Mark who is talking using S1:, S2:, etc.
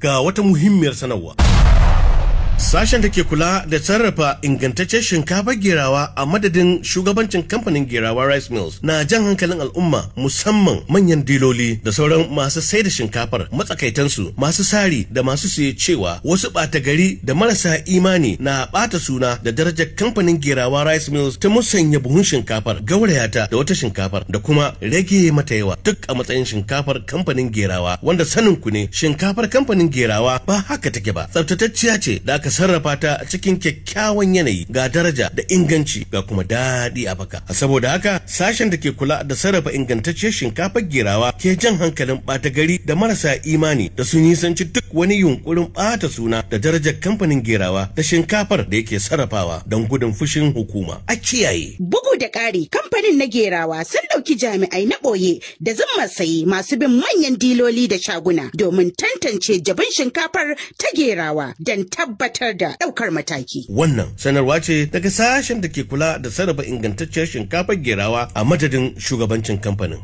S1: Ga wata muhimmiyar sanarwa. Sashen da ke kula da sarrafa ingantaccen shinkafar Gerawa a madadin shugabancin kamfanin Gerawa Rice Mills na jan hankalin al'umma, musamman manyan diloli da sauran masu sai da shinkafar, matsakaitansu, masu sari da masu siye, cewa wasu ɓata gari da marasa imani na ɓata suna da darajar kamfanin Gerawa Rice Mills ta musanya buhun shinkafar, gauraya ta da wata shinkafar da kuma rage mata yawa, duk a matsayin shinkafar kamfanin Gerawa, wanda sanin ku ne shinkafar kamfanin Gerawa ba haka take ba. Tsaftatacciya ce da aka sarrafa ta a cikin kyakkyawan yanayi, ga daraja da inganci, ga kuma daɗi a baka. Saboda haka sashen da ke kula da sarrafa ingantacciyar shinkafar Gerawa ke jan hankalin ɓata gari da marasa imani da su nisanci duk wani yunkurin ɓata suna da darajar kamfanin Gerawa da shinkafar da yake sarrafawa don gudun fushin hukuma. A kiyaye.
S2: Bugu da ƙari, kamfanin na Gerawa sun ɗauki jami'ai na ɓoye da zimmar saye masu bin manyan diloli da shaguna domin tantance jabin shinkafar ta Gerawa don tabbatar da ɗaukar mataki.
S1: Wannan sanarwa ce daga sashen da ke kula da sarrafa ingantacciyar shinkafar Gerawa a madadin shugabancin kamfanin.